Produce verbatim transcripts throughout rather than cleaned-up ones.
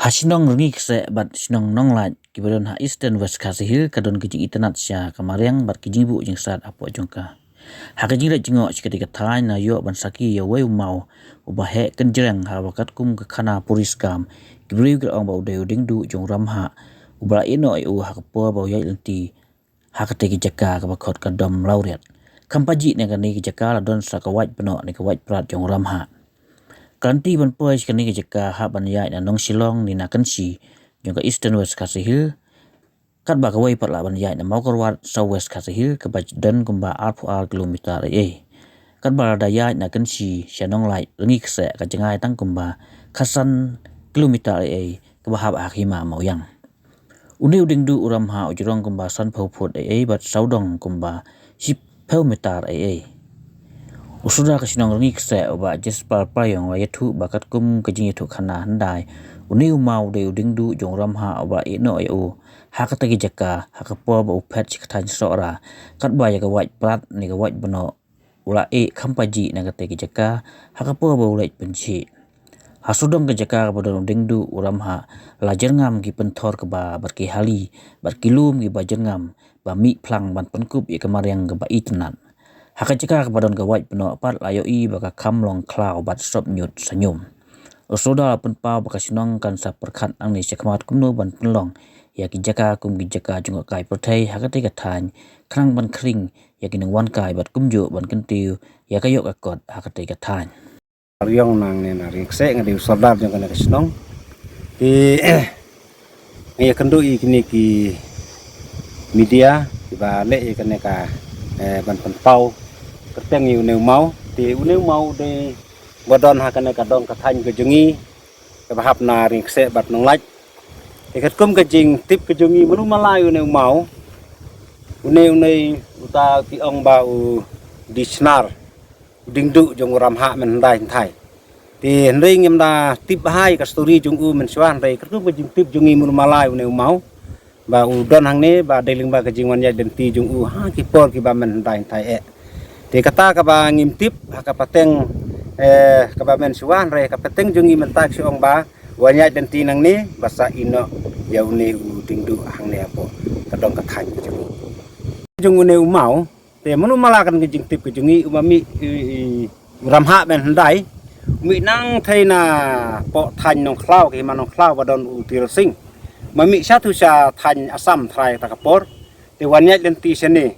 Ha shnong Rngi Kseh bad shnong Nonglait kiba don ha Eastern West Khasi Hills ka don ka jingitynnad sha ka mariang bad ka jingbuh jingsat hapoh jong ka. Ha ka jingleit jngoh sha katei ka thaiñ la ïoh ban sakhi ïa uwei u maw uba heh kynjreng ha kaba katkum ka khana puri skam, ki briew ki la ong ba u dei u diengduh jong u Ramhah uba la ïehnoh ïa u ha ka por ba u ïaid lynti ha katei ka jaka kaba khot ka Dom Lawriat. Kham pajih na kane ka jaka la don sa ka wait bnoh ne ka wait prat jong u Ramhah. Ka lynti ban poi sha kane ka jaka hap ban ïaid na Nongshillong ne na Kynshi jong ka Eastern West Khasi Hills. Katba kawei pat lah ban ïaid na Mawkyrwat South West Khasi Hills kaba don kumba arphew ar kilometer ei ei. Katba lada ïaid na Kynshi sha Nonglait Rngi Kseh ka jngai tang kumba khatsan kilometer ei ei kaba hap ha ka hima Mawiang. Une u diengduh u Ramhah u jrong kumba sanphew phut ei ei bad sawdong kumba shiphew meter ei ei. U Sordar ka shnong Rngi Kseh u Bah Jasper Paiong u la ïathuh ba katkum ka jingïathuh khana hyndai, une u maw u dei u diengduh jong u Ramhah uba la ïehnoh ïa u ha katei ka jaka ha ka por ba u phet sha ka thaiñ Sohra, katba ïa ka wait prat ne ka wait bnoh u la ïeh kham pajih na katei ka jaka ha ka por ba u leit pynjhieh. Ha sawdong ka jaka kaba don u diengduh u Ramhah la jyrngam ki pynthor kba bad ki hali bad ki lum kiba jyrngam ba mih phlang ban pynkup ïa ka mariang kaba itynnad. Ha ka jaka kaba don ka wait bnoh pat la ïohi ba ka kham long khlaw bad sop ñiut sha ñium. U Sordar la pynpaw ba ka shnong kan sa pyrkhat nangne shakhmat kumno ban pynlong ïa ki jaka kum ki jaka jngohkai pyrthei ha katei ka thaiñ khnang ban khring ïa ki nongwan kai bad kumjuh ban kyntiew ïa ka ïoh ka kot ha katei ka thaiñ. Riong nangne na Rngi Kseh, nga dei u Sordar jong kane ka shnong. Te nga ïakynduh ïa kine ki media kiba leh ïa kane ka, eh, ban pynpaw kyrteng ïa une u maw. Te une u maw u dei ba don ha kane ka dong ka thaiñ ka jong ngi kaba hap na Rngi Kseh bad Nonglait. Te katkum ka jingtip ka jong ngi, mano mala ïa une u maw, une, une uta ki ong ba u Dishnar, u diengduh jong u Ramhah mynhyndai hynthai. Te hynrei ngim da tip bha ïa ka story jong u mynshuwa, hynrei katkum ka jingtip jong ngi, mano mala ïa une u maw ba u don hangne, ba dei lyngba ka jingwan ïaid lynti jong u ha ki por kiba mynhyndai hynthai eh. Te kata kaba ngim tip ha ka pateng, eh, kaba mynshuwa, hynrei ha ka pateng jong ngi mynta ki shu ong ba wan ïaid lynti nangne ba sa ïehnoh ïa une u diengduh hangne hapoh ka dong ka thaiñ ka jong ngi. Jong une u maw, te mano mala katkum ka jingtip ka jong ngi, u ba mih, i, i, u Ramhah mynhyndai u mih nangthei na poh thaiñ Nongkhlaw, ka hima Nongkhlaw ba don u Tirot Sing. U ba mih sha tu sha thaiñ Assam trai kata ka por. Te wan ïaid lynti shane.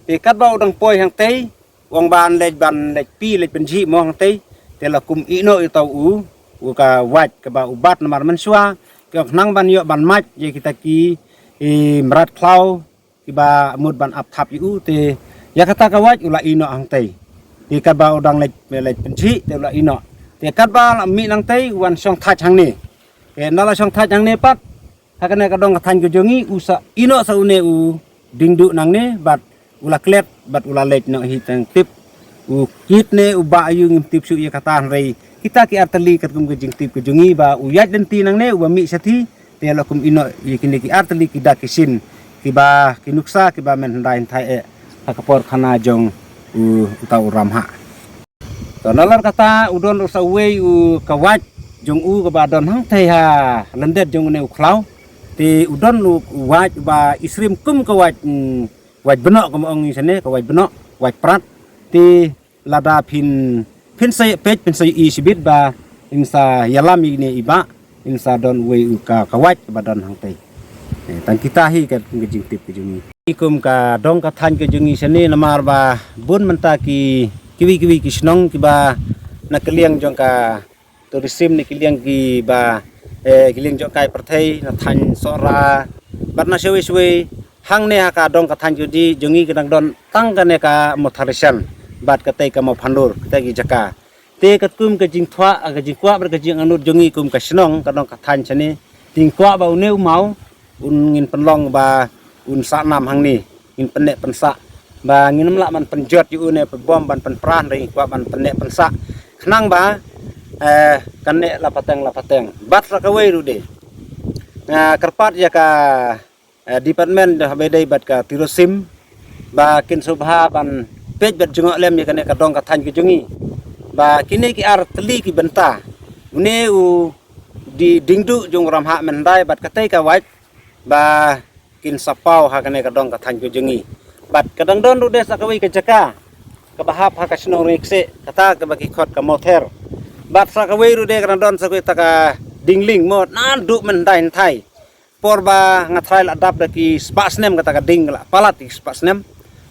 Te katba u dang poi hangtei, u ong ban leit, ban leit phi, leit pynjhieh mo hangtei. Te la kum ïehnoh ïa uta u, u ka wait kaba u bat namar mynshuwa ki ong khnang ban ïoh ban mait ïa kita ki, i, mrad khlaw kiba mut ban ap thap ïa u. Te ïa kata ka wait u la ïehnoh hangtei. Te katba u dang leit, leit pynjhieh te u la ïehnoh. Te katba la mih nangtei u wan shong thait hangne. Te ynda la shong thait hangne pat, ha kane ka dong ka thaiñ ka jong ngi, u sa ïehnoh sa une u diengduh nangne bad u la klet bad u la leit noh hi tang tip. U kit ne u bah aïu ngim tip shuh ïa kata, hynrei kita ki artylli katkum ka jingtip ka jong ngi ba u ïaid lynti nangne, u ba mih shathie. Te la kum ïehnoh ïa kine ki artylli ki dak ki shin, kiba, ki nuksa kiba mynhyndai hynthai eh ha ka por khana jong u, uta u Ramhah. To nalor kata u don ruh sa uwei u ka wait jong u kaba don hangtei ha lyndet jong une u khlaw. Te u don u wait uba isyriem kum ka wait, mm, wait bnoh, kum ong ngi shane, ka wait bnoh, wait prat. Te lada phin, phin sa ïa peit, phin sa ïohi shibit ba in sa ïalam ïa ine i bah, in sa don uwei u ka, ka wait kaba don hangtei. Eh, tang kita hi ka, ka jingtip ka jong ngi. Kum ka dong ka thaiñ ka jong ngi shane namar ba bun mynta ki, kiwei kiwei ki shnong kiba na ka liang jong ka tourism ne ki liang kiba, eh, ki liang jong kai pyrthei na thaiñ Sohra bad na shawei shawei hangne ha ka dong ka thaiñ ka jong ngi ka dang don tang kane ka Mawthadraishan bad katei ka Mawphandur, katei ki jaka. Te katkum ka jingthoh, ka jingkwah bad ka jingangnud jong ngi kum ka shnong, ka dong ka thaiñ shane, te ngi kwah ba une u maw un, ngin pynlong ba un sah nam hangne, ngin pynneh pynsah. Ba ngin ym lah ban pynjot ïa u ne pynbom ban pynpra, hynrei ngi kwah ban pynneh pynsah khnang ba, eh, kan neh la pateng la pateng. Bad sa kawei ruh de, nga kyrpad ïa ka, eh, department da haba ïadei bad ka tourism ba kin sngewbha ban peit bad jngoh lem ïa kane ka dong ka thaiñ ka jong ngi. Ba kine ki artylli ki bynta, une u Di dingdu jong u Ramhah Myndai bad katei ka wait ba kin sa paw ha kane ka dong ka thaiñ ka jong ngi. Bad ka dang don ruh de sa kawei ka jaka kaba hap ha ka shnong Ringseh, kata kaba ki khot ka Mawther. Bad sa kawei ruh de ka dang don sa kawei ta ka Dingling mo, naduh myndai hynthai. Por ba nga trai la dap da ki spah snem kata ka ding, la palat ki spah snem.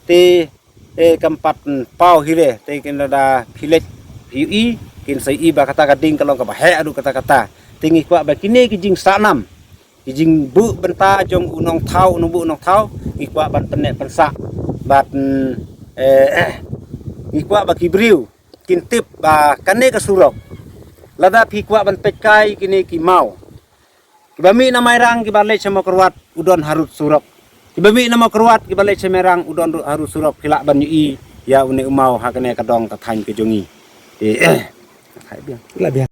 Te, eh, kam pat paw hi re, te kin da phi leit phi ïohi, kin sa ïohi ba kata ka ding ka long kaba heh haduh katta katta. Te ngi kwah ba kine ki jingsah nam, ki jingbuh bynta jong u nongthaw, u nongbuh nongthaw, ngi kwah ban pynneh pynsah. Bad, mm, eh, ngi kwah ba ki briew kin tip ba kane ka surok, lada phi kwah ban peit kai kine ki maw, kiba mih na Mairang kiba leit sha Mawkyrwat u don harud surok. Kiba mih na Mawkyrwat kiba leit sha Mairang u don harud surok. Phi lah ban ïohi ïa une u maw ha kane ka dong ka thaiñ ka jong ngi. Te, eh,